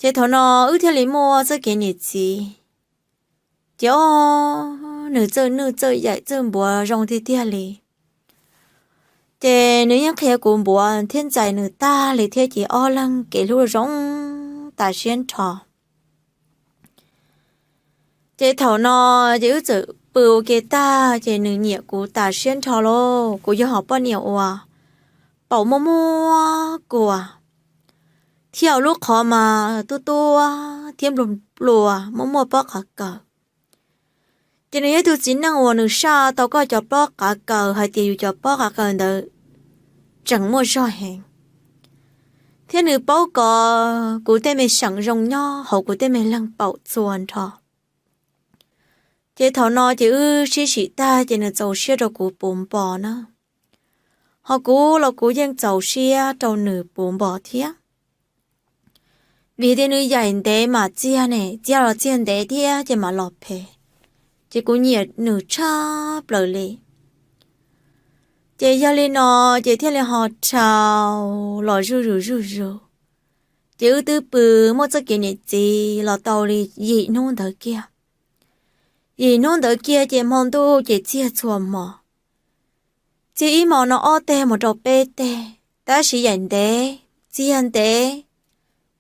Ces thaum no wb thiaj li muaj txoj kev niam txiv. Ces o, nws txawj nwj txawj yaim txawj npuav zoo tiag tiag li. Ces nws yeej qhia kuv npuav thiab ntxais nws tag li thiab ces ob leeg kev hlub zoo tas siab nrho. Ces thaum no ces wb txawm pw ua ke tag ces nws nyiam kuv tas siab nrho lauj. Kuv yog hom poj niam uas paum muaj muaj kuas thiab lub qhov mas tuab tuab thiab nplua nplua muaj muaj pob qav kaws. Ces nws yog ib tug txiv neej uas nws saj tau koj cov pob qav kaws hais tias yus cov pob qav kaws ntawd tseem muaj zog heev, thiab nws paub kom kuv tej me seem zoo nyob hauv kuv tej me leeg paum txhua nrho. Ces thaum no ces wb sib sim tag ces nws txaus siab rau kuv puv npo na, ho kuv los kuv yeej txaus siab rau nws puv npo thiab. Vim tias nws yaim ntev mas txiag ne, txiag los txiag ntev thiab ces mam los phem, ces kuv nyiam nws tshaj plaws li. Ces yog li no ces thiaj li ho dhau los zuj zus zuj zus. Ces wb twb pw muaj txoj kev niam txiv los tau li yim hnub ntawd kiag. Yim hnub ntawd kiag ces hmo ntuj ces txiag txhua hmo, txiag ib hmo no ob teg mus rau peb teg, tab sis yaim ntev, txiag ntev,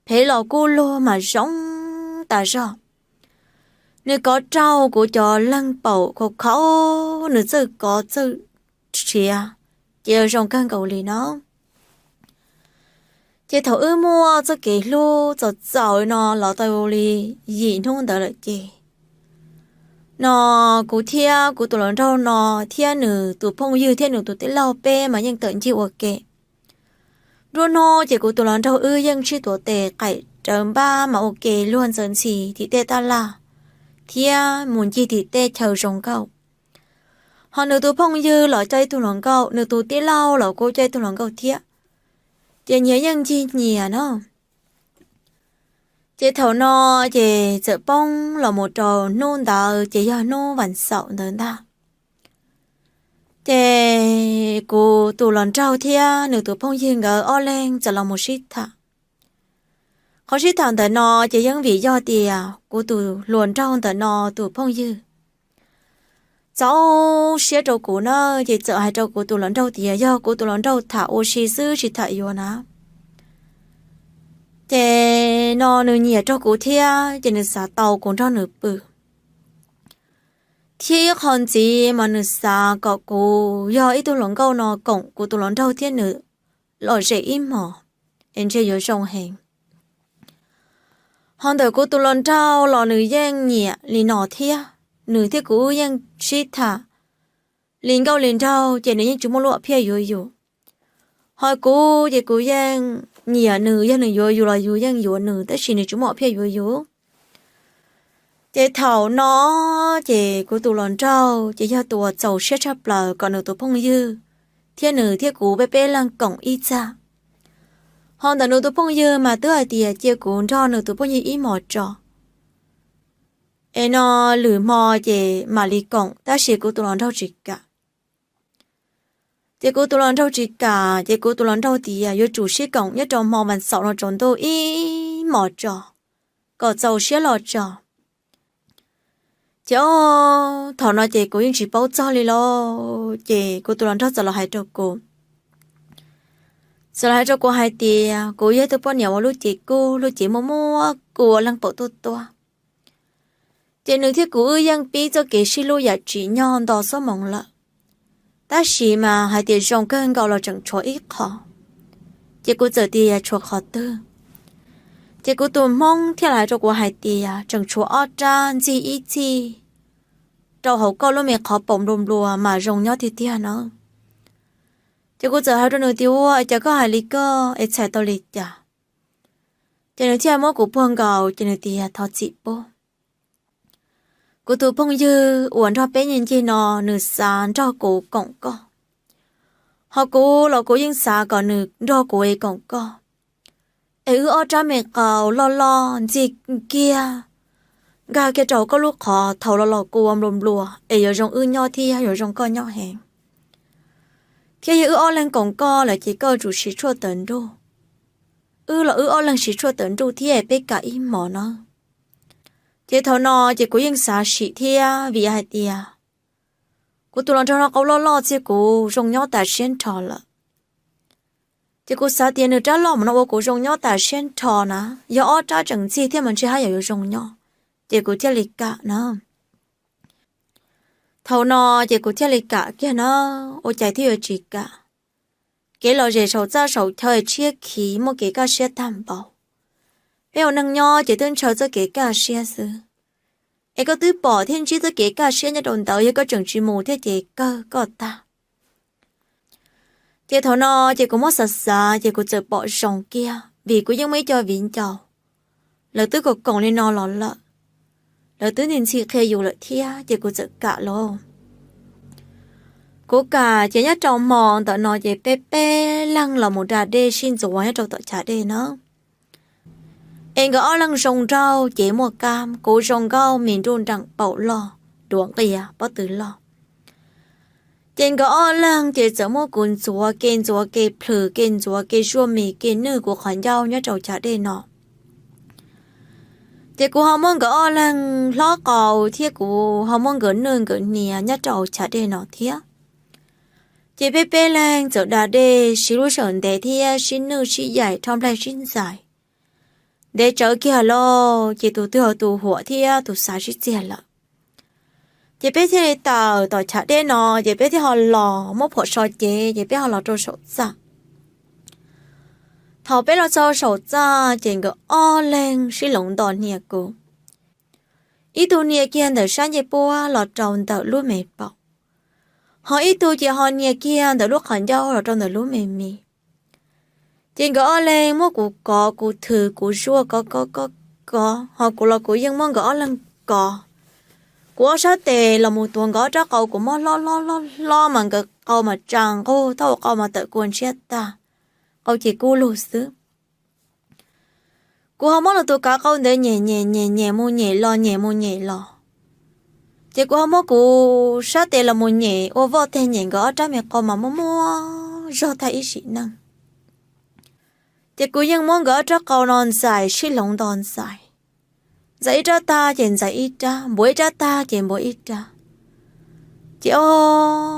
phem los kuj luag mas zoo tas zog. Nws kov raug kuv cov leeg paum khau khau, nws txawj kov txawj rhiav, ces zoo kawg nkaus li no. Ces thaum wb muaj txoj kev hlub txaus txaus no los tau li yim hnub ntawd lawm ces no kuv thiab kuv tus hluas nraug no thiab nws tus phooj ywg thiab nws tus tij laug peb mas yeej tawm ncig ua ke. Nruab hnub ces kuv tus hluas nraug wb yeej sib tuav tes qaim rawv npab mas ua ke luag ntxawm ntxhi tim tej taj laj thiab mus ncig tim tej chaw zoo nkauj. Ho nws tus phooj ywg los coj ib tug hluas nkauj, nws tus tij laug los kuj coj ib tug hluas nkauj thiab, ces nyias yeej ncig nyias no. Ces thaum no ces txawm poob los mus rau hnub ntawd ces yog hnub vas xaum ntawd ntag. Ces kuv tus hluas nraug thiab nws tus phooj ywg nkawd ob leeg txawm los mus sib tham. Qhov sib tham ntawm no ces yeej vim yog tias kuv tus hluas nraug ntawm no tus phooj ywg txaus siab rau kuv na, ces txawm hais rau kuv tus hluas nraug tias yog kuv tus hluas nraug tham ua si xwb tsis tham yuav na. Ces no nws nyiam rau kuv thiab ces nws xav tau kuv nrog nws pw. Thiab ib qho ntxiv mas nws xav kom kuv yog ib tug hluas nkauj no koom kuv tus hluas nraug thiab nws lom zem ib hmos, es ntshe yuav zoo heev. Ho ntawm kuv tus hluas nraug los nws yeej nyiam li no thiab, nws thiab kuv wb yeej sib tham li nkauj li nraug ces nws yeej tsis muaj lub hom phiaj yuav yus. Ho kuv ces kuv yeej nyiam nws, yog nws yuav yus los yus yeej yuav nws, tab sis nws tsis muaj hom phiaj yuav yus. Ces thaum no ces kuv tus hluas nraug ces yog tus uas txaus siab tshaj plaws kom nws tus phooj ywg thiab nws thiab kuv peb peb leeg koom ib txaj. Ho ntawm nws tus phooj ywg mas twb hais tias cia kuv nrog nws tus phooj ywg ib hmos tso, es no lwm hmo ces mam li koom, tab sis kuv tus hluas nraug tsis kam. Ces kuv tus hluas nraug tsis kam, ces kuv tus hluas nraug tias yuav tsum sib koom nyob rau hmo vas xaum no tsaus ntuj ib hmos tso, kom txaus siab los tso. Ces o, thaum no ces kuv yeej tsis paub txog li lauj, ces kuv tus hluas nraug txawm los hais rau kuv, txawm los hais rau kuv hais tias kuv yog tus poj niam uas lub cev kub, lub cev muaj muaj kua leej paum tuaj tuaj. Ces nws thiab kuv wb yeej pib txoj kev sib hlub yam tsim nyog nto xuab moos lawm, tab sis mas hais tias zoo kawg nkaus los tseem tshuav ib qho. Ces kuv txawm tias tshuav qhov twg? Ces kuv tus hmoob thiaj los hais rau kuv hais tias tseem tshuav ob rab ntxig ib txhij rau hauv koj lub me qhov paum nplua nplua mas zoo nyob tiag tiag no. Ces kuv txawm hais rau nws tias ua cas koj hais li koj es txhais tau li cas? Ces nws thiaj muab kuv puag nkaus ces nws tias thov txim pub. Kuv tus phooj ywg uas nrog peb nyiag ncig no, nws xav nrog kuv koom koj, ho kuv los kuv yeej xav kom nws nrog kuv es koom koj, es wb ob rab me qau loj loj ntxig kiag, nkag kiag rau koj lub qhov thaum los los kua nplua nplua es yuav zoo wb nyob thiab yuav zoo koj nyob heev. Thiab yog wb ob leeg koom koj lawm ces koj tsum siv tshuaj tawv nruj. wb los wb ob leeg siv tshuaj tawm nruj thiab peb kam ib hmos no. Ces thaum no ces kuv yeej xav sim thiab vim hais tias kuv tus hluas nraug no qau loj loj txiv kuv zoo nyob tas siab nrho lawm. Ces kuv xav tias nws rab loj mus no ua kuv zoo nyob tas siab nrho na, yog ob rab tseem ntxig thiab mas ntshe haj yam yuav zoo nyob, ces kuv thiaj li kam na. Thaum no ces kuv thiaj li kam kiag na, ua cas thiaj yuav tsis kam. Kev lom zem saum txaj saum chaw tshiab khiv muaj kev kaj siab tag npaum. Peb ua neeg nyob ces twb ntshaw txoj kev kaj siab xwb. Es koj twb pom thiab ntsib txoj kev kaj siab nyob rau ntawd, yog koj tseem tsis mus thiab ces kawg koj tag. Ces thaum no ces kuv muab xav xav ces kuv txawm pom zoo kiag vim kuv yeej muaj ib co viv ncaus, lawv twb koom koom li no los lawm, lawv twb ntxhi ntxhi qhia yus lawm thiab ces kuv txawm kam lauj. Kuv kam ces nyob rau hmo ntawm no ces peb peb leeg los mus da dej sib ntxuav nyob rau tom chav dej na. Es nkawd ob leeg zoo nraug cev muaj kab, kuv zoo nkauj mis nruj nreem paum loj, duav nqia pob tw loj. Ces nkawd ob leeg ces txawm muab kuv ntxuav ke ntxuav ke plhws ke ntxuav ke zuaj mis ke nwj kuv qhov ncauj nyob rau chav dej no. Ces kuv ho muab nkawd ob leeg hlob qau thiab kuv ho muab nkawd nwj nkawd hnia nyob rau chav dej no thiab. Ces peb peb leeg txawm da dej sib lub sij hawm ntev thiab sib nwj sib yaim rho nplaig sib ntxais. Ntev tsawv kiag lauj, ces tus twg ho tus huam thiab tus xav sib txiag lawm. Ces peb thiaj li tawm tom chav dej no, ces peb thiaj ho los muab phuam so cev, ces peb ho los rau saum txaj. Thaum peb los txog saum txaj, ces nkawd ob leeg sib hloov nto hnia kuv. Ib tug hnia kiag ntawm sab ncej puab los rau ntawm lub me paum, ho ib tug ces ho hnia kiag ntawm lub qhov ncauj los rau ntawm lub me mis. Ces nkawd ob leeg muab kuv kov, kuv thwm, kuv zuaj, kov kov kov kov, ho kuv los kuv yeej muab nkawd ob leeg kov. Kuv ob sab tes los mus tuav nkawd ob rab qau, kuv muab hlob hlob hlob hlob mas nkawd qau mas tsa nqug, thaub qau mas tawm kua ntshiab tag, qau ces kub lug xwb. Kuv ho muab lawv tus kav qau ntawd nyem nyem nyem nyem mus nyem los nyem mus nyem los, ces kuv ho muab kuv sab tes los mus nyem ua voj teg nyem nkawd ob rab me qau mas muaj muaj zog tag ib sim neej. Ces kuv yeej muab nkawd ob rab qau no ntxais sib hloov nto ntxais, ntxais ib rab tag ces ntxais ib rab, npuav ib rab tag ces npuav ib rab. Ces o,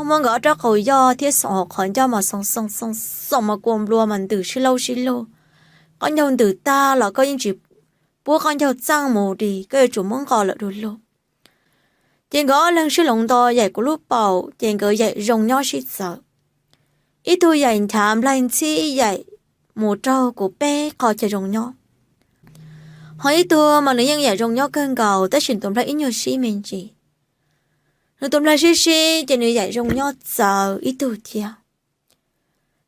muab nkawd ob rab qau yoj thiab xoom hauv qhov ncauj mas xoom xoom xoom xoom mas kua nplua mas ntws sib laub sib lug. Qoj ncaug ntws tag los koj yeej tsis pub qoj ncaug txeej mus di, koj yuav tsum muab nqos lawm du lug. Ces nkawd ob leeg sib hloov nto yaim kuv lub paum, ces nkawd yaim zoo nyob sib txawv. Ib tug yaim nchav nplaig ntxhib yaim mus raug kuv peb qho chaw zoo nyob. Ho ib tug mas nws yeej yaim zoo nyob kawg nkaus tab sis tus nplaig ib nyuag sib me ntsis. Nws tus nplaig sib sib ces nws yaim zoo nyob txawv ib tug thiab.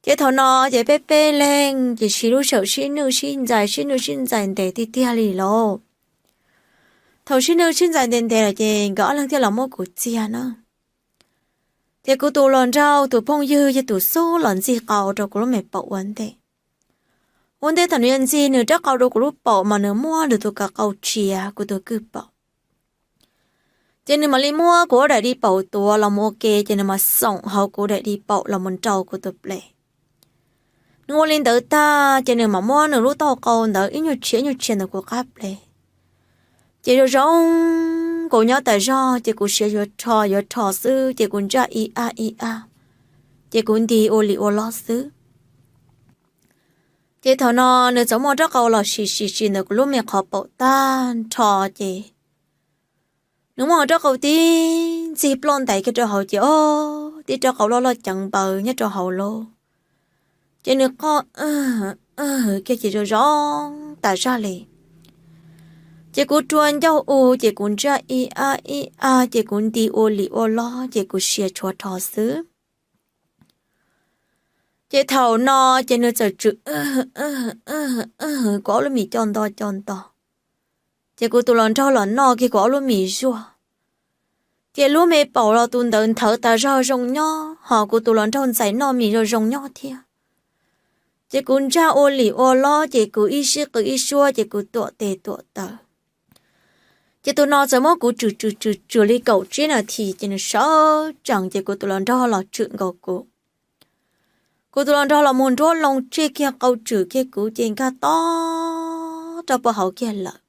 Ces thaum no ces peb peb leeg ces sib lub sij hawm sib nwj sib ntxais sib nwj sib ntxais ntev tiag tiag li lauj. Thaum sib nwj sib ntxais ntev ntev lawm ces nkawd ob leeg thiaj los muab kuv txiag na. Ces kuv tus hluas nraug tus phooj ywg yog tus xub los ntxig qau rau kuv lub me paum ua ntej. Ua ntej thaum nws yuav ntxig nws rab qau rau kuv lub paum mas nws muab nws tus kav qau tshiav kuv tus kwj paum. Ces nws mam li muab kuv lub daim di paum tuav los mus ua ke, ces nws mam xoom hauv kuv daim di paum los mus nrau kuv tus ples. Nws ua li ntawd tag ces nws mam muab nws lub taub hau qau ntawd ib nyuag tshiav ib nyuag tshiav ntawm kuv qab ples. Ces zoo zoo kuv nyob tas zog ces kuv siav yuav rho yuav rho xwb ces kuv ntsaj ib ab ib ab, ces kuv nti ua li ua lob xwb. Ces thaum no nws txawm muab rab qau los sim sim sim ntawm kuv lub me qhov paum tag nrho ces nws muab rab qau tib ntxig ploj ntais kiag rau hauv ces o, tib rab qau loj loj ceev npaws nyob rau hauv lauj. Ces nws qoj kiag ces zoo zoo tas zog li. Ces kuv rua ncauj u ces kuv ntsaj ib ab ib ab ces kuv nti ua li ua lob ces kuv siav tshuav rho xwb. Ces thaum no ces nws txawm tsw kuv ob lub mis co nto co nto. Ces kuv tus hluas nraug los noj kiag kuv ob lub mis zuaj. Ces lub me paum los tus ntawd nthawv tas zog zoo nyob, ho kuv tus hluas nraug ntxais noj mis zoo zoo nyob thiab. Ces kuv ntsaj ua lim ua lob ces kuv ib sij qw ib suab ces kuv tuam tes tuam taw. Ces tus no txawm muab kuv tswm tswm tswm tswm li kaum tsib nas this ces nws sawv tsees ces kuv tus hluas nraug los tswm nkaus kuv. Kuv tus hluas nraug los mus nruab loo tsij kiag qau tswm kiag kuv ces nkag tob rau pov hauv kiag lawm.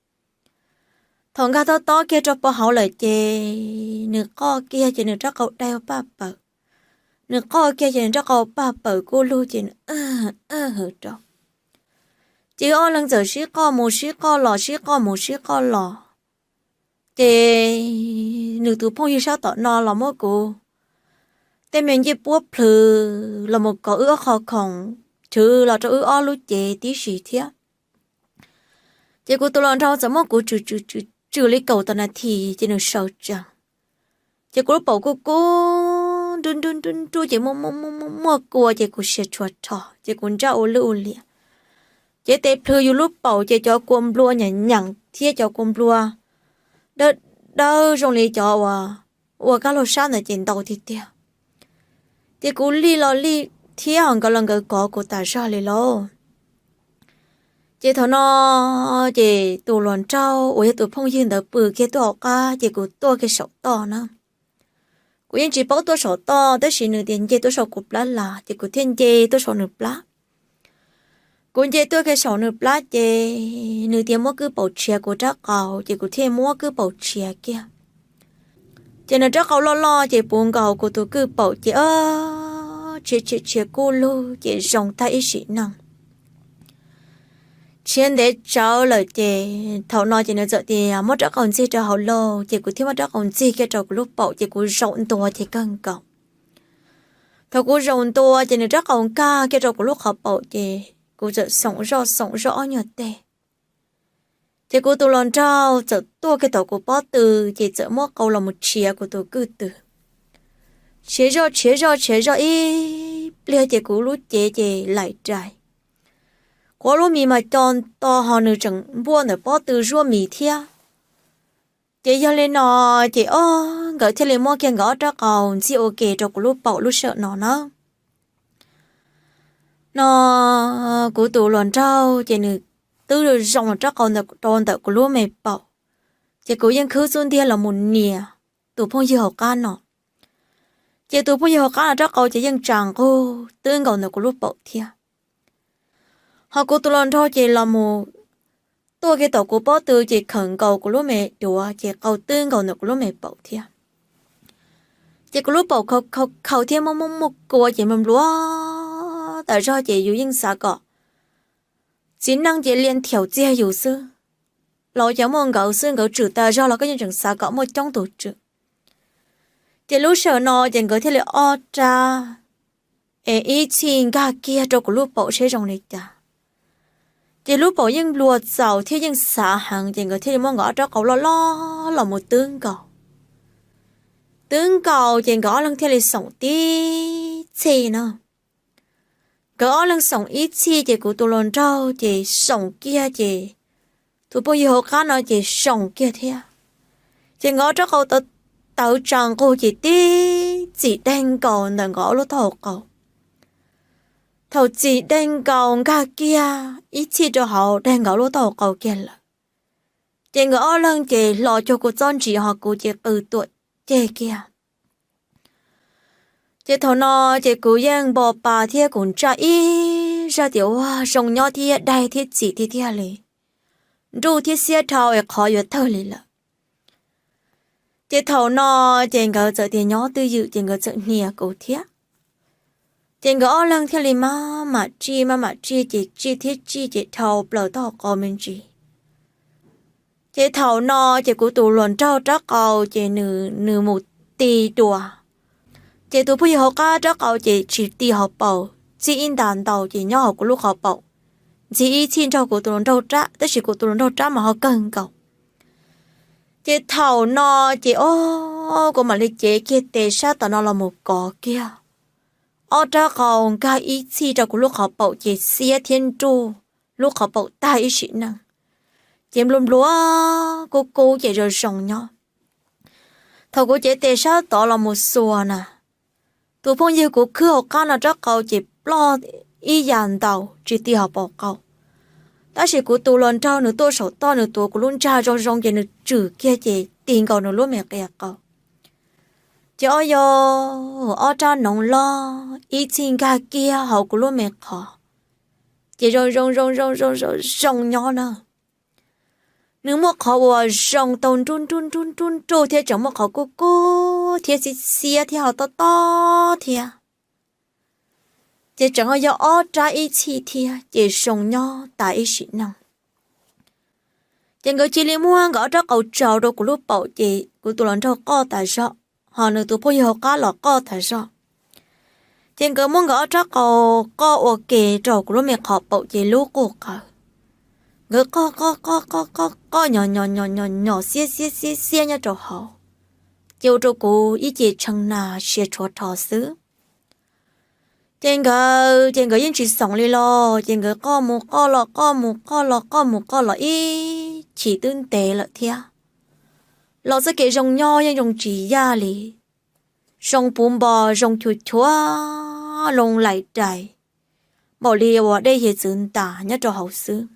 Thaum nkag tob tob kiag rau pov hauv lawm ces nws qoj kiag ces nws rab qau daig paj pawm. Nws qoj kiag ces nws rab qau paj pawm kuj lug ces nws hwv rau. Ces wb ob leeg txawm sib qoj mus sib qoj los sib qoj mus sib qoj los. Ces nws tus phooj ywg sab tom no los muab kuv tej me ncej puab plhws los mus kov wb ob qho khoom, thwv los rau wb ob lub cev tib si thiab. Ces kuv tus hluas nraug txawm muab kuv tswm tswm tswm tswm li kaum tawm nas this ces nws sawv tsees. Ces kuv lub paum kuj kub nruj nruj nruj nruj ces muaj muaj muaj muaj kua ces kuv siav tshuav rho ces kuv ntsaj ua lwj ua liam. Ces tes plhws yus lub paum ces cov kua nplua nyeem nyeem thiab cov kua nplua dawb dawb zoo li cov uas ua kab laug sab ntawd ces ntau tiag tiag. Ces kuv lij los lij thiab ho nkawd los nkawd kov kuv tas zog li lauj. Ces thaum no ces tus hluas nraug uas yog tus phooj ywg ntawd pw kiag tuaj hauv qab ces kuv tuaj kiag saum toj na. Kuv yeej tsis paub tuaj saum toj tab sis nws tias nce tuaj saum kuv plab las ces kuv thiaj nce tuaj saum nws plab. Kuv nce tuaj kiag saum nws plab ces nws tias muab kwj paum tshiav kuv rab qau ces kuv thiaj muab kwj paum tshiav kiag. Ces nws rab qau loj loj ces puv nkaus kuv tus kwj paum ces tshiav tshiav tshiav kuj lug ces zoo tag ib sim neej. Tshiav ntev tsawv lawm ces thaum no ces nws txawm tias muab rab qau ntxig rau hauv lauj ces kuv thiaj muab rab qau ntxig kiag rau kuv lub paum ces kuv zaum ntua ces kawg nkaus. Thaum kuv zaum ntua ces nws rab qau nkag kiag rau kuv lub qhov paum ces kuv txawm xoom zoj xoom zoj ob nyuag teg. Ces kuv tus hluas nraug txawm tuaj kiag tom kuv pob tw ces txawm muab qau los mus tshiav kuv tus kwj tw. Tshiav zoj tshiav zoj tshiav zoj ib pliag ces kuv lub cev ces laim rais. Kuv lub mis mas co nto ho nws tseem npuaj ntawm pob tw zuaj mis thiab. Ces yog li no ces ob nkawd thiaj li muab kiag nkawd ob rab qau ntxig ua ke rau kuv lub paum lub sij hawm no na. No kuv tus hluas nraug ces nws twb zoo rab qau rau ntawm kuv lub me paum, ces kuv yeej khwb xub ntiag los mus nias tus phooj ywg hauv qab no. Ces tus phooj ywg hauv qab no rab qau ces yeej tsa nqug twb nkaus ntawm kuv lub paum thiab. Ho kuv tus hluas nraug ces los mus tuaj kiag tom kuv pob tw ces khawm nkaus kuv lub me duav ces qau twb nkaus ntawm kuv lub me paum thiab. Ces kuv lub paum khaus khaus thiab muaj muaj muaj kua ces nplua nplua tas zog ces yus yeej xav kom txiv neej ces lia thiaum txiag yus xwb, los cov muaj nkawd xwb nkawd tswm tas zog los koj yeej tseem xav kom muaj coob tus tswm. Ces lub sij hawm no ces nkawd thiaj li ob rab es ib txhij nkag kiag rau kuv lub paum seb zoo li cas. Ces lub paum yeej nplua txaus thiab yeej xav heev ces nkawd thiaj li muab nkawd ob rab qau loj loj los mus twb nkaus. Twb nkaus ces nkawd ob leeg thiaj li xoom tib txhij na. Nkawd ob leeg xoom ib txhij ces kuv tus hluas nraug ces xoom kiag ces tus phooj ywg hauv qab no ces xoom kiag thiab. Ces nkawd ob rab qau tawv tsa nqug ces tib txhij daig nkaus ntawm nkawd ob lub taub hau qau. Thaum txhij daig nkaus nkag kiag ib txhij rau hauv daig nkawd ob lub taub hau qau kiag lawm. Ces nkawd ob leeg ces hlo cuag kuv txob ntsis ho kuv ces qw tuam ceg kiag. Ces thaum no ces kuv yeej npo pa thiab kuv ntsaj ib zaj tias ua zoo nyob thiab daig thiab txhij tiag tiag li, nruj thiab xiab dhau es qhov yuav tawg li lawm. Ces thaum no ces nkawd txawm tias nyob twj ywm ces nkawd txawm hnia kuv thiab. Ces nkawd ob leeg thiaj li maj mam tsij maj mam tsij ces tsij thiab tsij ces dhau plaws taub hau qau me ntsis. Ces thaum no ces kuv tus hluas nraug rab qau ces nws nws mus ti dua. Ces tus phooj ywg hauv qab rab qau ces tsis ti hauv paus, txij ib nta ntau ces nyob hauv kuv lub qhov paum, ntxig ib txhij nrog kuv tus hluas nraug rab, tab sis kuv tus hluas nraug rab mas ho kawg nkaus. Ces thaum no ces o, kuv mam li cev kiag tes sab tom no los mus kov kiag. Ob rab qau nkag ib txhij rau kuv lub qhov paum ces xiab thiab nruj lub qhov paum tag ib sim neej. Ces nplua nplua kub kub ces zoo zoo nyob. Thaum kuv cev tes sab tod los mus xuas na, tus phooj ywg kuv khwb hauv qab no rab qau ces ploj ib yam ntaus tsis ti hauv paus qau. Tab sis kuv tus hluas nraug nws tuaj saum toj nws tuav kuv lub ntsag zoo zoo ces nws tswm kiag ces ti nkaus nws lub me qia qau. Ces ob yog ob rab noov loj ib txhij nkag kiag hauv kuv lub me qhov, ces zoo zoo zoo zoo zoo zoo zoo nyob na. Nws muaj qhov uas zoo tau nruj nruj nruj nruj nruj thiab tseem muaj qhov kub kub thiab xiab xiab thiab ho tob tob thiab. Ces tseem ho yog ob rab ib txhij thiab ces zoo nyob tas ib sim neej. Ces nkawd cia li muab nkawd ob rab qau tsaws rau kuv lub paum ces kuv tus hluas nraug qoj tas zog, ho nws tus phooj ywg hauv qab los qoj tas zog. Ces nkawd muab nkawd ob rab qau qoj ua ke rau kuv lub me qhov paum ces lub quj qaws. Nkawd qoj qoj qoj qoj qoj qoj nyos nyos nyos nyos nyos xiab xiab xiab xiab nyob rau hauv, ces ua rau kuv ib ce tshee nas sia tshuav rho xwb. Ces nkawd ces nkawd yeej tsis xoom li los ces nkawd qoj mus qoj los qoj mus qoj los qoj mus qoj los ib chim twb ntev lawm thiab. Los txoj kev zoo nyob yeej zoo tsis yaj li, zoo puv npo, zoo chua chua, zoo laim rais, npaum li uas dej hiav txwv ntas nyob rau hauv xwb.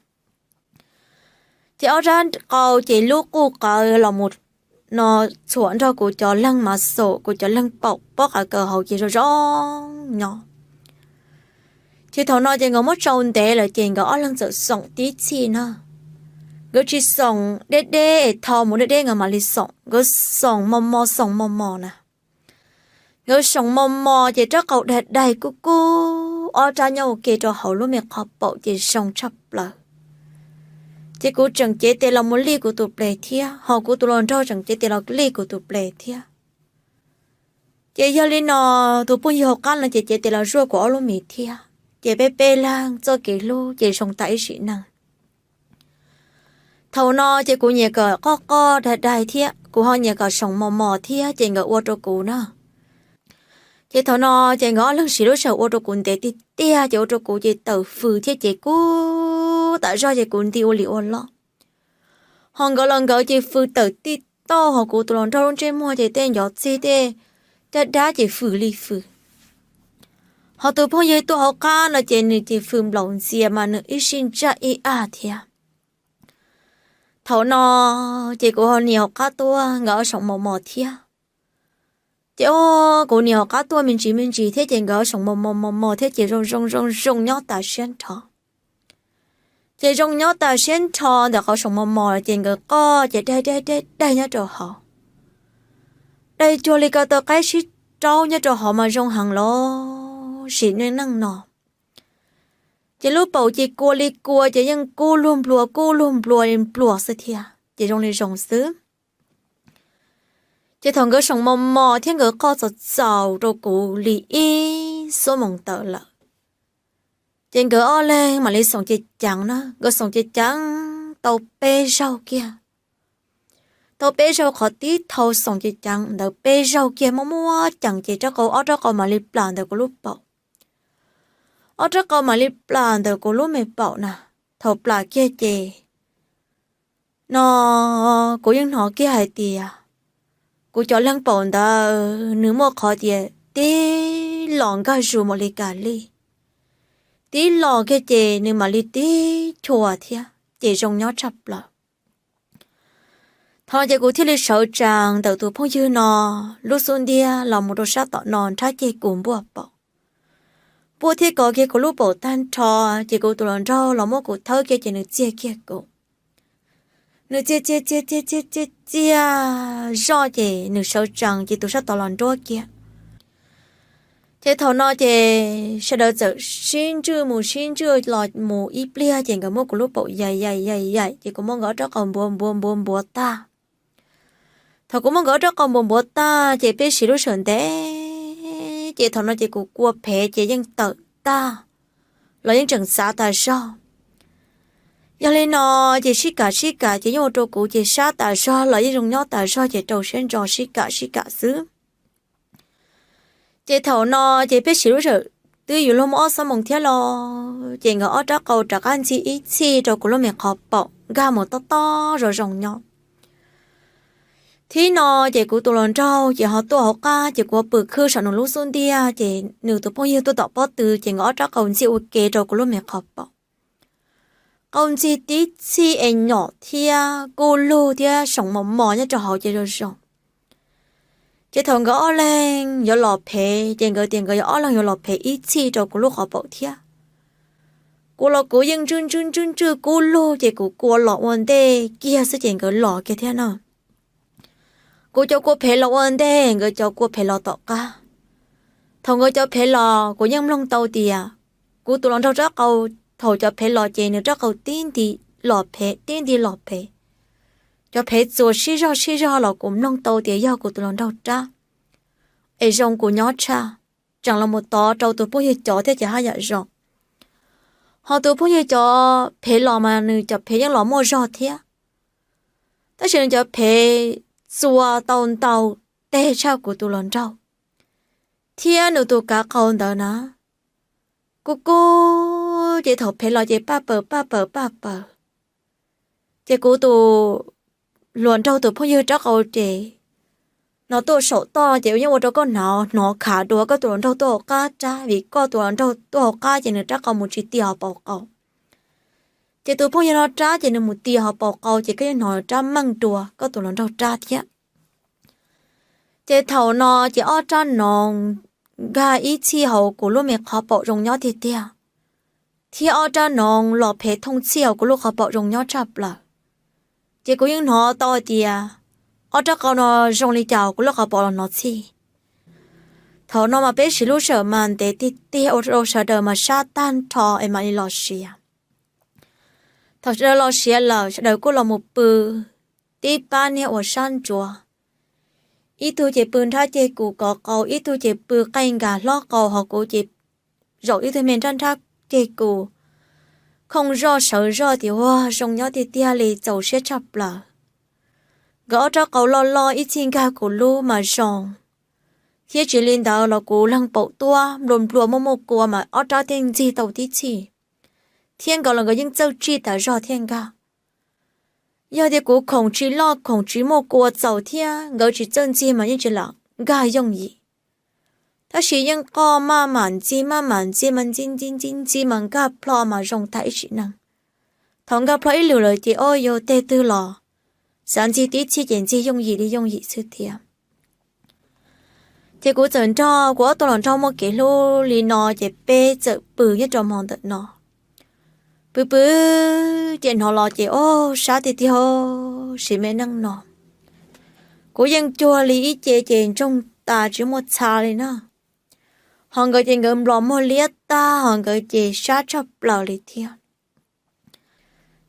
Ces ob rab qau ces lub quj qaws los mus no txhuam nrog kuv cov leeg mav xum, kuv cov leeg paum pob qaws kaws hauv ces zoo zoo nyob. Ces thaum no ces nkawd muab tsau ntev lawm ces nkawd ob leeg txawm xoom tib txhij na. Nkawd tsis xoom deb deb es tho mus deb deb nkawd mam li xoom, nkawd xoom mos mos xoom mos mos na. Nkawd xoom mos mos ces rab qau daig daig kub kub ob rab nyob ua ke rau hauv lub me qhov paum ces zoo tshaj plaws. Ces kuv tseem cev tes los mus lij kuv tus ples thiab, ho kuv tus hluas nraug tseem cev tes los lij kuv tus ples thiab. Ces yog li no, tus phooj ywg hauv qab no ces cev tes los zuaj kuv ob lub mis thiab, ces peb peb leeg txoj kev hlub ces zoo tas ib sim neej. Thaum no ces kuv nyiam kom qoj qoj daig daig thiab kuv ho nyiam kom xoom mos mos thiab ces nkawd ua rau kuv na. Ces thaum no ces nkawd ob leeg siv lub sij hawm ua rau kuv ntev tiag tiag ces ua rau kuv ces tawm fws thiab ces kub tas zog ces kuv nti ua li ua loj. Ho nkawd los nkawd ces fws tawm tij tauj, ho kuv tus hluas nraug lub ntsej muag ces tej ncov txig tej caj dab ces fws li fws. Ho tus phooj ywg tuaj hauv qab no ces nws ces fws nplaum ntxias mas nws ib sij ntsaj ib aj thiab. Thaum no ces kuv ho nias hauv qab tuaj nkawd ob xoom mos mos thiab. Ces o, kuv nias hauv qab tuaj me ntsis me ntsis thiab ces nkawd ob xoom mos mos mos mos thiab ces zoo zoo zoo zoo nyob tas siab nrho. Ces zoo nyob tas siab nrho ntawm qhov xoom mos mos ces nkawd qoj ces daig daig daig daig nyob rau hauv. Daig cuag li ko taw qaib sib raub nyob rau hauv mas zoo heev los sim neej neej no. Ces lub paum ces kua li kua ces yeej kub luag nplua kub luag nplua li nplua xwb thiab ces zoo li zoo xwb. Ces thaum nkawd xoom mos mos thiab nkawd qoj txaus txaus rau kuv li ib xuab moos tawm lawm, ces nkawd ob leeg mam li xoom ceev ceev na, nkawd xoom ceev ceev tau peb zaug kiag. Tau peb zaug qhov tib thau xoom ceev ceev ntawd peb zaug kiag muaj muaj ceem ces rab qau ob rab qau mam li plam ntawm kuv lub paum. Ob rab qau mam li plam ntawm kuv lub me paum na. Thaum plam kiag ces no kuv yeej hnov kiag hais tias kuv cov leeg paum ntawd nws muaj qhov tias tib los nkag zus mus li kas li, tib los kiag ces nws mam li tib chua thiab ces zoo nyob tshaj plaws. Thaum no ces kuv thiaj li sawv tsees ntawm tus phooj ywg no lub xub ntiag los mus rau sab tom no nrhab ceg kuv npuaj paum. Npuaj thiab kov kiag kuv lub paum tag nrho, ces kuv tus hluas nraug los muab kuv thawb kiag ces nws txiag kiag kuv. Nws txiag txiag txiag txiag txiag txiag txiag zoj ces nws sawv tsees ces tus sab tom los nruab kiag. Ces thaum no ces sawv daws txawm sib ntswj mus sib ntswj los mus ib pliag ces nkawd muab kuv lub paum yaim yaim yaim yaim ces kuv muab nkawd ob rab qau npuav npuav npuav npuav tag. Thaum kuv muab nkawd ob rab qau npuav npuav tag ces peb siv lub sij hawm ntev, ces thaum no ces kuv kua phev ces yeej tawm tag los yeej tseem txav tas zog. Yog li no ces sib kam sib kam ces yeej ua rau kuv ces sab tas zog los yeej zoo nyob tas zog ces rau siab ntso sib kam sib kam xwb. Ces thaum no ces peb siv lub sij hawm twb yuav luag muaj ob xuab moos thiab los ces nkawd ob rab qau rov qab ntxhi ib txhij rau kuv lub me qhov paum nkag mus tob tob zoo zoo nyob. Thib no ces kuv tus hluas nraug ces ho tuaj hauv qab ces kuv ho pw khwb saum nws lub xub ntiag ces nws tus phooj ywg tuaj tom pob tw ces nkawd ob rab qau ntxhi ua ke rau kuv lub me qhov paum. Qau ntxhi tib txhij es nyom thiab kuj lug thiab xoom mos mos nyob rau hauv ces zoo zoo. Ces thaum nkawd ob leeg yuav los phev ces nkawd tias nkawd yuav ob leeg yuav los phev ib txhij rau kuv lub qhov paum thiab. Kuv los kuv yeej ntswj ntswj ntswj ntswj kub lug ces kuv kua los ua ntej kiag xwb ces nkawd los kiag thiab no. Kuv cov kua phev los ua ntej, nkawd cov kua phev los tom qab. Thaum nkawd cov phev los kuv yeej mloog tau tias kuv tus hluas nraug rab qau, thaum cov phev los ces nws rab qau tib nti los phev tib nti los phev. Cov phev txuas sib zog sib zog los kuv mloog tau tias yog kuv tus hluas nraug rab. Es zoo kuv nyob tshaj, tseem los mus tov rau tus phooj ywg cov thiab ces haj yam zoo. Ho tus phooj ywg cov phev los mas nws cov phev yeej los muaj zog thiab, tab sis nws cov phev txua tau ntau teg tshaj kuv tus hluas nraug thiab nws tus kav qau ntawd na. Kuv kub ces thaum phev los ces paj paws paj paws paj paws. Ces kuv tus hluas nraug tus phooj ywg rab qau ces no tuaj saum toj ces yeej ua rau koj hnov hnov khav dua koj tus hluas nraug tuaj hauv qab rab, vim koj tus hluas nraug tuaj hauv qab ces nws rab qau mus tsis ti hauv paus qau. Ces tus phooj ywg no rab ces nws mus ti hauv paus qau ces koj yeej hnov rab meej dua koj tus hluas nraug rab thiab. Ces thaum no ces ob rab noov nkag ib txhij hauv kuv lub me qhov paum zoo nyob tiag tiag, thiab ob rab noov los phev thooj txhij hauv kuv lub qhov paum zoo nyob tshaj plaws. Ces kuv yeej hnov tau hais tias ob rab qau no zoo li cas kuv lub qhov paum los hnov txhij. Thaum no mas peb siv lub sij hawm mas ntev tiag tiag ua rau sawv daws mas sab tag nrho es mam li los siav. Thaum sawv daws los siav lawm sawv daws kuj los mus pw tib pab niag ua sab ntsuav. Ib tug ces pw nrhab ceg kuv kov qau, ib tug ces pw qeej nkag hlob qau, ho kuv ces zaum ib tug me nrhab nrhab ceg kuv, khooj zoj sawv zoj tias ua zoo nyob tiag tiag li, txaus siab tshaj plaws. Nkawd ob rab qau loj loj ib txhij nkag kuv lub mas zoo, thiab tsis li ntawd los kuv leeg paum tuab nplua nplua muaj muaj kua mas ob rab thiaj ntxig tau tib txhij, thiab nkawd los nkawd yeej txawj tsij tas zog thiaj nkag. Yog tias kuv khoom tsis loj khoom tsis muaj kua txaus thiab nkawd tsis txawj ntxig mas yeej tsis lam nkag yooj yim. Tab sis yeej qoj maj mam ntxig maj mam ntxig mas ntxig ntxig ntxig ntxig mas nkag plho mas zoo tag ib sim neej. Thaum nkag plho ib lwm lawm ces ob yug teg twg los xav ntxig tib txhij ces ntxig yooj yim li yooj yim xwb thiab. Ces kuv txawm nrog kuv ob tug hluas nraug muaj kev hlub li no ces peb txawm pw nyob rau hmo ntawm no. Pw pw ces hnov los ces ob sab tiag tiag siv me neej no. Kuv yeej cuag li ib ce ces ntsoog tas tsis muaj txha li na. Ho nkawd ces nkawd nplom muag liab tag ho nkawd ces sab tshaj plaws li thiab.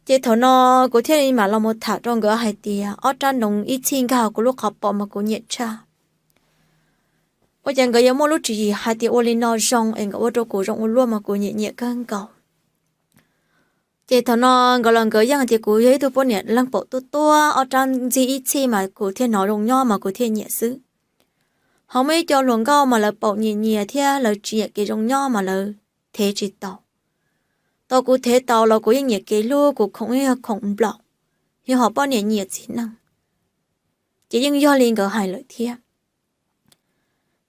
Ces thaum no kuv thiaj li mam los mus tham rau nkawd hais tias ob rab noov ib txhij nkag kuv lub qhov paum mas kuv nyiam tshaj. Ua cas nkawd yuav muaj lub tswv yim hais tias ua li no zoo es nkawd ua rau kuv zoo ua luaj mas kuv nyiam nyiam kawg nkaus. Ces thaum no nkawd los nkawd yeej hais tias kuv yog ib tug poj niam leej paum tuab tuab, ob rab ntxig ib txhij mas kuv thiaj hnov zoo nyob mas kuv thiaj nyiam xwb. Ho muaj ib co hluas nkauj mas lawv paum nyias nyias thiab lawv tsis nyiam kev zoo nyob mas lawv thev tsis tau. Tau kuv thev tau los kuv yeej nyiam kev hlub, kuv khoom yeej yog khoom nplaum, yog hom poj niam nyiam txiv neej. Ces yeej yog li nkawd hais lawm thiab.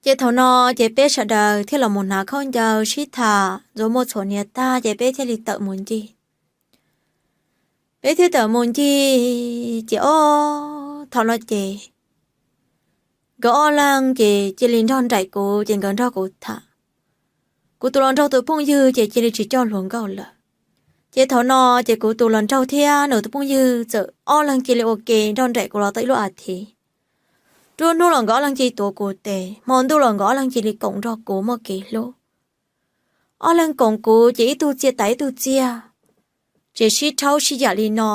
Ces thaum no ces peb sawv daws thiaj los mus hnav khaub ncaws sib tham ntxuav muaj txhuam hniav tag ces peb thiaj li tawm mus ncig. Peb thiaj tawm mus ncig ces ob thaum no ces nkawd ob leeg ces cia li nrog nraim kuv ces nkawd nrog kuv tham. Kuv tus hluas nraug tus phooj ywg ces cia li tsis coj hluas nkauj lawm. Ces thaum no ces kuv tus hluas nraug thiab nws tus phooj ywg txawm ob leeg cia li ua ke nrog nraim kuv los tau ib lub as thiv. Ruab hnub los nkawd ob leeg cia li tuav kuv tes, hmo ntuj los nkawd ob leeg cia li koom nrog kuv muaj kev hlub. Ob leeg koom kuv ces ib tug txia tas ib tug txiag, ces sib rhaub sib yam li no.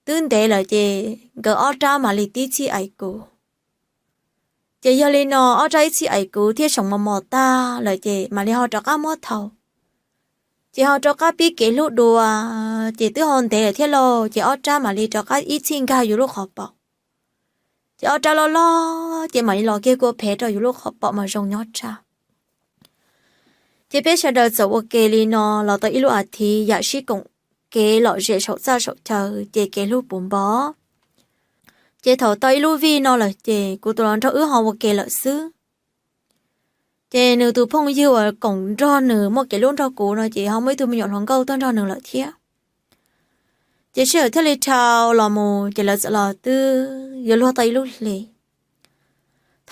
Twb ntev lawm ces nkawd ob rab mam li tib txhij aim kuv. Ces yog li no ob rab ib txhij aim kuv thiab seem mos mos tag lawm ces mam li ho rov qab muab thau. Ces ho rov qab pib kev hlub dua, ces twb ho ntev lawm thiab lauj, ces ob rab mam li rov qab ib txhij nkag yus lub qhov paum. Ces ob rab loj loj ces mam li los kiag kua phev rau yus lub qhov paum mas zoo nyob tshaj. Ces peb sawv daws txawm ua ke li no los tau ib lub as thiv yam sib koom kev lom zem saum txaj saum chaw ces kev hlub puv npo. Ces thaum tau ib lub vij no lawm ces kuv tus hluas nraug wb ho ua ke lawm xwb. Ces nws tus phooj ywg uas koom nrog nws muaj kev hlub nrog kuv no ces ho muaj ib tug me nyuam hluas nkauj tuaj nrog nws lawm thiab. Ces sij hawm thiaj li dhau los mus ces lawv txawm los twb yuav luag tau ib lub hlis.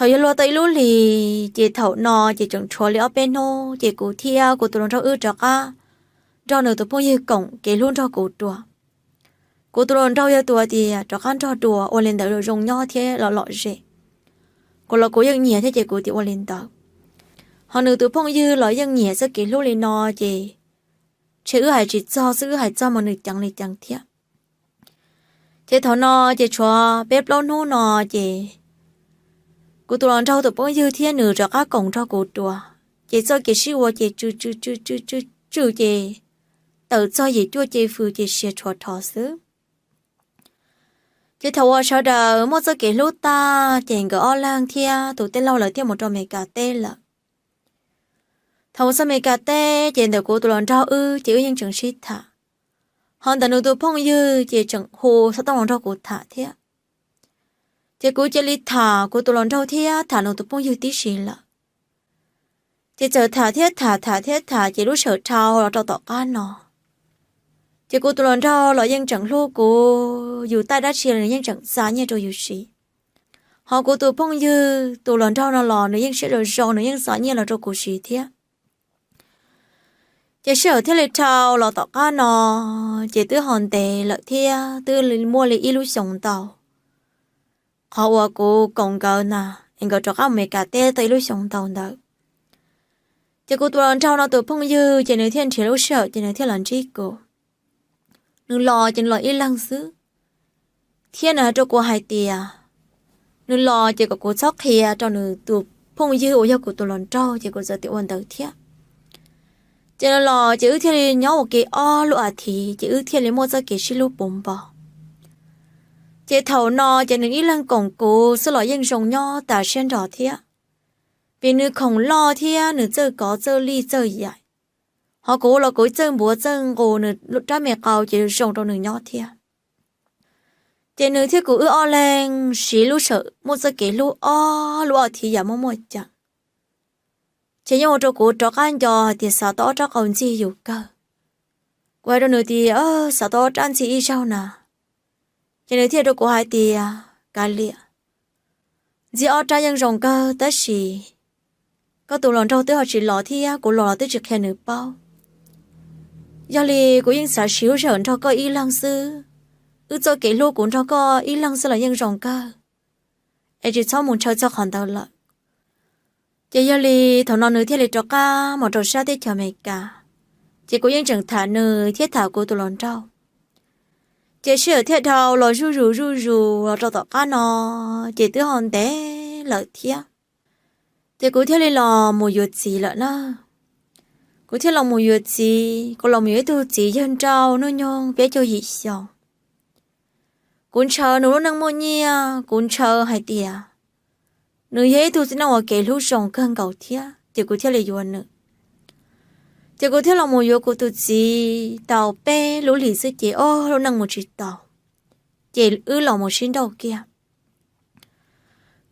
Thaum yog luag tau ib lub hlis ces thaum no ces tseem tshuav li ob peb hnub ces kuv thiab kuv tus hluas nraug wb rov qab nrog nws tus phooj ywg koom kev hlub nrog kuv dua. Kuv tus hluas nraug yog tus tias rov qab nrog dua ua li ntawd zoo nyob thiab los lom zem. Kuv los kuv yeej nyiam thiab ces kuv tias ua li ntawd. Ho nws tus phooj ywg los yeej nyiam txoj kev hlub li no ces ntshe wb hais tsis txog xwb, wb hais txog mas nws ceev li ceev thiab. Ces thaum no ces tshuav peb plaub hnub no ces kuv tus hluas nraug tus phooj ywg thiab nws rov qab koom nrog kuv dua. Ces txoj kev sib ua ces tsw tsw tsw tsw tsw ces tawm txog yim cuaj ce fws ces siav tshuav rho xwb. Ces thaum uas sawv daws muaj txoj kev hlub tag ces nkawd ob leeg thiab tus tij laug lawv thiaj mus rau Amelikas teb lawm. Thaum mus txog Amelikas teb ces ntawm kuv tus hluas nraug wb ces wb yeej tseem sib tham. Ho ntawm nws tus phooj ywg ces tseem hu xov tooj los nrog kuv tham thiab. Ces kuv cia li tham kuv tus hluas nraug thiab tham nws tus phooj ywg tib si lawm. Ces txawm tham thiab tham tham thiab tham ces lub sij hawm dhau los rau tom qab no ces kuv tus hluas nraug los yeej tseem hlub kuv, yus taij dab tsi los nws yeej tseem xa nyiaj rau yus siv. Ho kuv tus phooj ywg tus hluas nraug no los nws yeej siab zoo zoo, nws yeej xa nyiaj los rau kuv siv thiab. Ces sij hawm thiaj li dhau los tom qab no ces twb ho ntev lawm thiab twb muaj li ib lub xyoos ntau qhov uas kuv koom nkawd na, es nkawd rov qab mus Amelikas teb tau ib lub xyoos ntau ntawd. Ces kuv tus hluas nraug no tus phooj ywg ces nws thiaj nrhiav lub sij hawm ces nws thiaj los ntsib kuv. Nws los ces nws los ib leeg xwb, thiab nws hais rau kuv hais tias nws los ces kom kuv txhob qhia rau nws tus phooj ywg uas yog kuv tus hluas nraug, ces kuv txawm tias ua ntawd thiab. Ces nws los ces wb thiaj li nyob ua ke ob lub as thiv ces wb thiaj li muaj txoj kev sib hlub puv npo. Ces thaum no ces nws ib leeg koom kuv xwb los yeej zoo nyob tas siab nrho thiab, vim nws khoom loj thiab nws txawj kov txawj lij txawj yaim. Ho kuv los kuv txawj npuav txawj nqus, nws rab me qau ces zoo rau nws nyob thiab. Ces nws thiab kuv wb ob leeg siv lub sij hawm muaj txoj kev hlub ob lub as thiv yam muaj muaj ceem. Ces yeej ua rau kuv rov qab nco hais tias xav tau ob rab qau ntxig yus kawg. Kuv hais rau nws tias xav tau ob rab ntxig ib zaug na. Ces nws thiaj rau kuv hais tias kav liam, ntxig ob rab yeej zoo kawg tab sis koj tus hluas nraug twb ho tsis los thiab kuv los los twb tsis qhia nws paub. Yog li kuv yeej xav siv lub sij hawm nrog koj ib leeg xwb, wb txoj kev hlub kuv nrog koj ib leeg xwb los yeej zoo kawg, es tsis txhob mus ntshaw txog qhov ntawd lawm. Ces yog li thaum no nws thiaj li rov qab mus rau sab teb chaws Amelikas, ces kuv yeej tseem tham nws thiab tham kuv tus hluas nraug. Ces sij hawm thiaj dhau los zuj zus zuj zus los rau tom qab no, ces twb ho ntev lawm thiab. Ces kuv thiaj li los mus yuav txiv lawm na. Kuv thiaj los mus yuav txiv, kuv los mus yuav ib tug txiv yawg nrauj hnub nyoog peb caug yim xyoo. Kuv ntshaw nws lub neej muaj nyiaj, kuv ntshaw hais tias nws yog ib tug txiv neej ua kev hlub zoo kawg nkaus thiab, ces kuv thiaj li yuav nws. Ces kuv thiaj los mus yuav kuv tus txiv tau peb lub hlis xwb ces ob lub neej mus tsis tau, ces wb los mus sib nrauj kiag.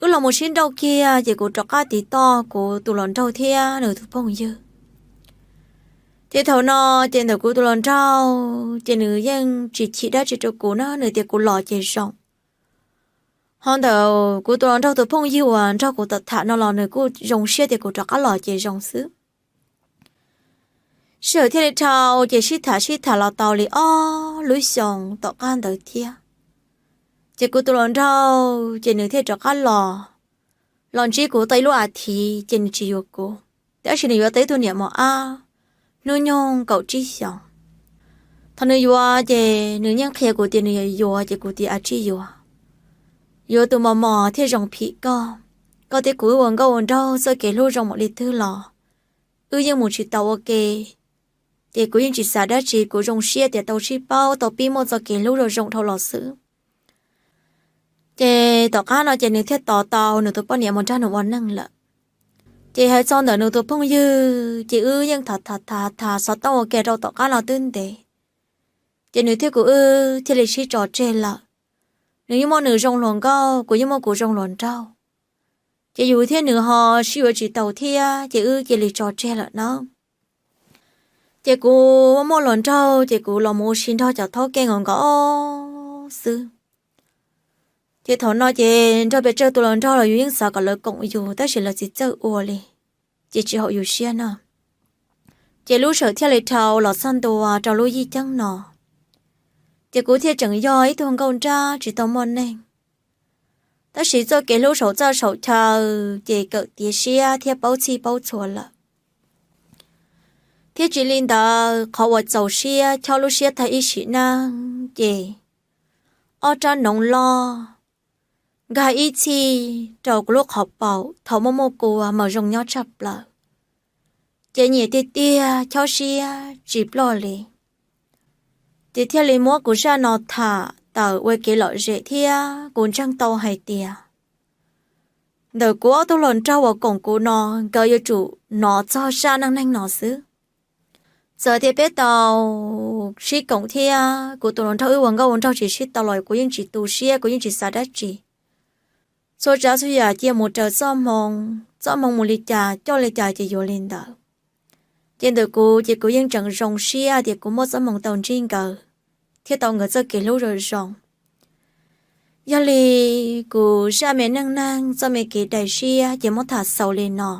Wb los mus sib nrauj kiag ces kuv rov qab tiv toj kuv tus hluas nraug thiab nws tus phooj ywg. Ces thaum no ces ntawm kuv tus hluas nraug ces nws yeej tsis chim dab tsi rau kuv na, nws tias kuv los ces zoo. Ho ntawm kuv tus hluas nraug tus phooj ywg uas nrog kuv tham tham no los nws kuj zoo siab tias kuv rov qab los ces zoo xwb. Sij hawm thiaj li dhau ces sib tham sib tham los tau li ob lub xyoos tom qab ntawd thiab. Ces kuv tus hluas nraug ces nws thiaj rov qab los, los ntsib kuv tau ib lub as thiv ces nws tsis yuav kuv, tab sis nws yuav tau ib tug niam mos ab hnub nyoog kaum tsib xyoos. Thaum nws yuav ces nws yeej qhia kuv tias nws yuav yuav ces kuv tias a tsis yuav. Yuav tus mos mos thiaj zoo phim koj. Koj thiab kuv wb ua nkauj ua nraug txoj kev hlub zoo npaum li twg los wb yeej mus tsis tau ua ke. Ces kuv yeej tsis xav dab tsi, kuv zoo siab tias tau sib paub tau pib muaj txoj kev hlub zoo zoo dhau los xwb. Ces tom qab no ces nws thiaj tos tau nws tus poj niam mus nrog nws ua neej lawm. Ces hais txog ntawm nws tus phooj ywg ces wb yeej tham tham tham tham xov tooj ua ke rau tom qab no twb ntev. Ces nws thiab kuv wb thiaj li sib tso tseg lawm. Nws yeej muaj nws zoo hluas nkauj, kuv yeej muaj kuv zoo hluas nraug. Ces yus thiab nws ho sib yuav tsis tau thiab ces wb cia li tso tseg lawm na. Ces kuv muaj hluas nraug ces kuv los mus ua si nrog cov thaub kej nkaus nkaus xwb. Ces thaum no ces nrog pes tsawg tus hluas nraug los yus yeej xav kom lawv koom yus tab sis lawv tsis txawj ua li, ces tsis haum yus siab no. Ces lub sij hawm thiaj li dhau los txog ntua rau lub yij ceeb no, ces kuv thiaj tseem yog ib tug nkauj nrab tsis tau muaj neej. Tab sis txoj kev hlub saum txaj saum chaw ces kawm tiav siab thiab paub txhij paub txhua lawm. Thiab tsis li ntawd, qhov uas txaus siab chob lub siab tag ib sim neej ces ob rab noov loj nkag ib txhij rau kuv lub qhov paum thaum muaj muaj kua mas zoo nyob tshaj plaws. Ces nyiam tiag tiag chob siab tsis ploj li. Ces thiaj li muab kuv zaj no tham tawm ua kev lom zem thiab kuv ntseeg tau hais tias ntawm kuv ob tug hluas nraug uas koom kuv no, nkawd yuav tsum hnov txog zaj neej neeg no xwb. Txawm tias peb tau sib koom thiab kuv tus hluas nraug wb ua nkauj ua nraug tsis sib tau los kuv yeej tsis tu siab, kuv yeej tsis xav dab tsi. Txhua tsav txhua yam cia mus raws txoj hmoo, txoj hmoo mus li cas coj li cas ces yuav li ntawd. Ces ntawm kuv ces kuv yeej tseem zoo siab tias kuv muaj txoj hmoo tau ntsib nkawd thiab tau nkawd txoj kev hlub zoo zoo. Yog li kuv zaj me neej neeg txoj me kev daim siab ces muab tham xaus li no.